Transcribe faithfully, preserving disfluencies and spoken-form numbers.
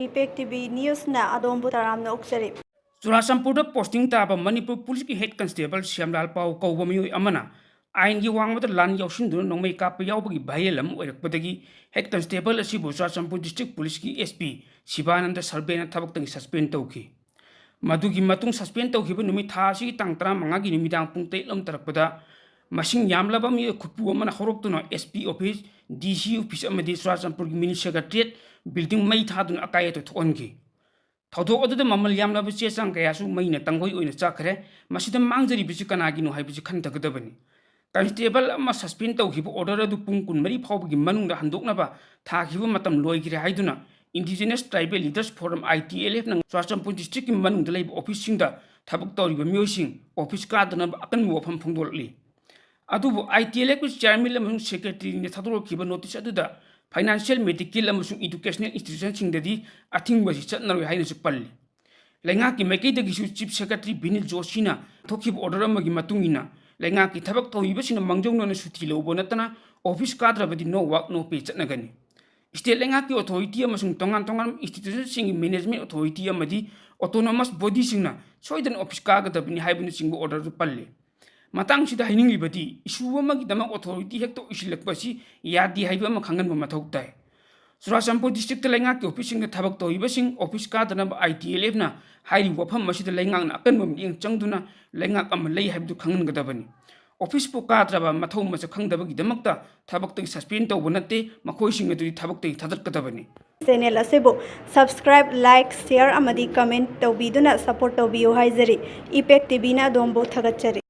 ꯏꯄꯦꯛ TV ꯅ꯭ꯌꯨꯁꯅ ꯑꯗꯣꯝꯕꯨ ꯇꯔꯥꯝꯅ ꯑꯣꯛꯆꯔꯤ꯫ ꯆꯨꯔꯥꯆꯥꯟꯄꯨꯔꯗ ꯄꯣꯁꯇꯤꯡ ꯇꯥꯕ ꯃꯅꯤꯄꯨꯔ ꯄꯨꯂꯤꯁꯀꯤ ꯍꯦꯗ ꯀꯟꯁꯇꯦꯕꯜ ꯁ꯭ꯌꯥꯝꯂꯥꯜ ꯄꯥꯎ ꯀꯧꯕ ꯃꯤꯑꯣꯏ ꯑꯃꯅ ꯑꯥꯏꯟꯒꯤ ꯋꯥꯡꯃꯗ ꯂꯥꯟ ꯌꯥꯎꯁꯤꯟꯗꯨꯅ ꯅꯣꯡꯃꯩ ꯀꯥꯞꯄ ꯌꯥꯎꯕꯒꯤ ꯚꯥꯏꯔꯦꯜ ꯑꯃ ꯑꯣꯏꯔꯛꯄꯗꯒꯤ ꯍꯦꯗ ꯀꯟꯁꯇꯦꯕꯜ ꯑꯁꯤꯕꯨ ꯆꯨꯔꯥꯆꯥꯟꯄꯨꯔ ꯗꯤꯁꯇ꯭ꯔꯤꯛ ꯄꯨꯂꯤꯁꯀꯤ ꯑꯦꯁ ꯄꯤ ꯁꯤꯕꯥꯅꯟꯗ ꯁꯔꯕꯦꯅ ꯊꯕꯛꯇꯒꯤ ꯁꯁꯄꯦꯟ ꯇꯧꯈꯤ꯫ ꯃꯗꯨꯒꯤ ꯃꯇꯨꯡ ꯁꯁꯄꯦꯟ ꯇꯧꯈꯤꯕ ꯅꯨꯃꯤꯠ ꯊꯥ ꯑꯁꯤꯒꯤ ꯇꯥꯡ ꯇꯔꯥꯃꯉꯥꯒꯤ ꯅꯨꯃꯤꯗꯥꯡ ꯄꯨꯡ ꯇꯔꯦꯠꯂꯣꯝ ꯇꯥꯔꯛꯄꯗ ꯃꯁꯤꯡ ꯌꯥꯝꯂꯕ ꯃꯤꯑꯣꯏ ꯈꯨꯠꯄꯨ ꯑꯃꯅ ꯍꯧꯔꯛꯇꯨꯅ ꯑꯦꯁ ꯄꯤ ꯑꯣꯐꯤꯁ, ꯗꯤ ꯁꯤ ꯑꯣꯐꯤꯁ ꯑꯃꯗꯤ ꯆꯨꯔꯥꯆꯥꯟꯄꯨꯔꯒꯤ ꯃꯤꯅꯤ ꯁꯦꯀ꯭ꯔꯦꯇꯔꯤꯌꯦꯠ ꯕꯤꯜꯗꯤꯡ ꯃꯩ ꯊꯥꯗꯨꯅ ꯑꯀꯥꯏ ꯑꯇꯣꯏ ꯊꯣꯛꯍꯟꯈꯤ꯫ ꯊꯧꯗꯣꯛ ꯑꯗꯨꯗ ꯃꯃꯜ ꯌꯥꯝꯂꯕ ꯆꯦ ꯆꯥꯡ ꯀꯌꯥꯁꯨ ꯃꯩꯅ ꯇꯥꯡꯒꯣꯏ ꯑꯣꯏꯅ ꯆꯥꯛꯈ꯭ꯔꯦ꯫ ꯃꯁꯤꯗ ꯃꯥꯡꯖꯔꯤꯕꯁꯤ ꯀꯅꯥꯒꯤꯅꯣ ꯍꯥꯏꯕꯁꯤ ꯈꯟꯊꯒꯗꯕꯅꯤ꯫ ꯀꯟꯁꯇꯦꯕꯜ ꯑꯃ ꯁꯁꯄꯦꯟ ꯇꯧꯈꯤꯕ ꯑꯣꯔꯗꯔ ꯑꯗꯨ ꯄꯨꯡ ꯀꯨꯟꯃꯔꯤ ꯐꯥꯎꯕꯒꯤ ꯃꯅꯨꯡꯗ ꯍꯟꯗꯣꯛꯅꯕ ꯊꯥꯈꯤꯕ ꯃꯇꯝ ꯂꯣꯏꯈ꯭ꯔꯦ ꯍꯥꯏꯗꯨꯅ Indigenous Tribal Leaders Forum, I T L F, ꯅ ꯆꯨꯔꯥꯆꯥꯟꯄꯨꯔ ꯗꯤꯁꯇ꯭ꯔꯤꯛꯀꯤ ꯃꯅꯨꯡꯗ ꯂꯩꯕ ꯑꯣꯐꯤꯁꯁꯤꯡꯗ ꯊꯕꯛ ꯇꯧꯔꯤꯕ ꯃꯤꯑꯣꯏꯁꯤꯡ ꯑꯣꯐꯤꯁ ꯀꯥꯗꯅꯕ ꯑꯀꯟꯕ ꯋꯥꯐꯝ ꯐꯣꯡꯗꯣꯔꯛꯂꯤ꯫ ꯑꯗꯨꯕꯨ I T L F ꯀꯤ ꯆꯤꯌꯥꯔꯃꯦꯟ ꯑꯃꯁꯨꯡ ꯁꯦꯀ꯭ꯔꯦꯇꯔꯤꯅ ꯊꯥꯗꯣꯔꯛꯈꯤꯕ ꯅꯣꯇꯤꯁ ꯑꯗꯨꯗ ꯐꯥꯏꯅꯥꯟꯁꯤꯌꯦꯜ, ꯃꯦꯗꯤꯀꯦꯜ ꯑꯃꯁꯨꯡ ꯏꯗꯨꯀꯦꯁꯅꯦꯜ ꯏꯟꯁꯇꯤꯇ꯭ꯌꯨꯁꯟꯁꯤꯡꯗꯗꯤ ꯑꯊꯤꯡꯕ ꯑꯁꯤ ꯆꯠꯅꯔꯣꯏ ꯍꯥꯏꯅꯁꯨ ꯄꯜꯂꯤ꯫ ꯂꯩꯉꯥꯛꯀꯤ ꯃꯥꯏꯀꯩꯗꯒꯤꯁꯨ ꯆꯤꯐ ꯁꯦꯀ꯭ꯔꯦꯇꯔꯤ ꯕꯤꯅꯤꯜ ꯖꯣꯁꯤꯅ ꯊꯣꯛꯈꯤꯕ ꯑꯣꯔꯗꯔ ꯑꯃꯒꯤ ꯃꯇꯨꯡ ꯏꯟꯅ ꯂꯩꯉꯥꯛꯀꯤ ꯊꯕꯛ ꯇꯧꯔꯤꯕꯁꯤꯡꯅ ꯃꯥꯡꯖꯧꯅꯅ ꯁꯨꯇꯤ ꯂꯧꯕ ꯅꯠꯇꯅ ꯑꯣꯐꯤꯁ ꯀꯥꯗ꯭ꯔꯕꯗꯤ no work no pay ꯆꯠꯅꯒꯅꯤ꯫ ꯁ꯭ꯇꯦꯠ ꯂꯩꯉꯥꯛꯀꯤ ꯑꯣꯊꯣꯔꯤꯇꯤ ꯑꯃꯁꯨꯡ ꯇꯣꯉꯥꯟ ꯇꯣꯉꯥꯟꯕ ꯏꯟꯁꯇꯤꯇ꯭ꯌꯨꯁꯟꯁꯤꯡꯒꯤ ꯃꯦꯅꯦꯖꯃꯦꯟ ꯑꯣꯊꯣꯔꯤꯇꯤ ꯑꯃꯗꯤ ꯑꯣꯇꯣꯅꯣꯃꯁ ꯕꯣꯗꯤꯁꯤꯡꯅ ꯁꯣꯏꯗꯅ ꯑꯣꯐꯤꯁ ꯀꯥꯒꯗꯕꯅꯤ ꯍꯥꯏꯕꯅꯆꯤꯡꯕ ꯑꯣꯔꯗꯔꯗꯨ ꯄꯜꯂꯤ꯫ ꯃꯇꯥꯡꯁꯤꯗ ꯍꯥꯏꯅꯤꯡꯂꯤꯕꯗꯤ ꯏꯁꯨ ꯑꯃꯒꯤꯗꯃꯛ ꯑꯣꯊꯣꯔꯤꯇꯤ ꯍꯦꯛꯇ ꯑꯣꯏꯁꯤꯜꯂꯛꯄ ꯑꯁꯤ ꯌꯥꯗꯦ ꯍꯥꯏꯕ ꯑꯃ ꯈꯪꯍꯟꯕ ꯃꯊꯧ ꯇꯥꯏ꯫ ꯆꯨꯔꯥꯆꯥꯟꯄꯨꯔ ꯗꯤꯁꯇ꯭ꯔꯤꯛꯇ ꯂꯩꯉꯥꯛꯀꯤ ꯑꯣꯐꯤꯁꯁꯤꯡꯗ ꯊꯕꯛ ꯇꯧꯔꯤꯕꯁꯤꯡ office ꯀꯥꯗꯅꯕ I T L F ꯅ ꯍꯥꯏꯔꯤꯕ ꯋꯥꯐꯝ ꯑꯁꯤꯗ ꯂꯩꯉꯥꯛꯅ ꯑꯀꯟꯕ ꯃꯤꯠꯌꯦꯡ ꯆꯪꯗꯨꯅ ꯂꯩꯉꯥꯛ ꯑꯃ ꯂꯩ ꯍꯥꯏꯕꯗꯨ ꯈꯪꯍꯟꯒꯗꯕꯅꯤ꯫ ꯑꯣꯐꯤꯁꯄꯨ ꯀꯥꯗ꯭ꯔꯕ ꯃꯊꯧ ꯃꯁꯛ ꯈꯪꯗꯕꯒꯤꯗꯃꯛꯇ ꯊꯕꯛꯇꯒꯤ ꯁꯁꯄꯦꯟ ꯇꯧꯕ ꯅꯠꯇꯦ, ꯃꯈꯣꯏꯁꯤꯡ ꯑꯗꯨꯗꯤ ꯊꯕꯛꯇꯒꯤ ꯊꯥꯗꯠꯀꯗꯕꯅꯤ꯫ ꯆꯦꯅꯦꯜ ꯑꯁꯤꯕꯨ subscribe, like, share ꯑꯃꯗꯤ comment ꯇꯧꯕꯤꯗꯨꯅ support ꯇꯧꯕꯤꯌꯨ ꯍꯥꯏꯖꯔꯤ꯫ ꯏꯄꯦꯛ ꯇꯤꯚꯤꯅ ꯑꯗꯣꯝꯕꯨ ꯊꯥꯒꯠꯆꯔꯤ꯫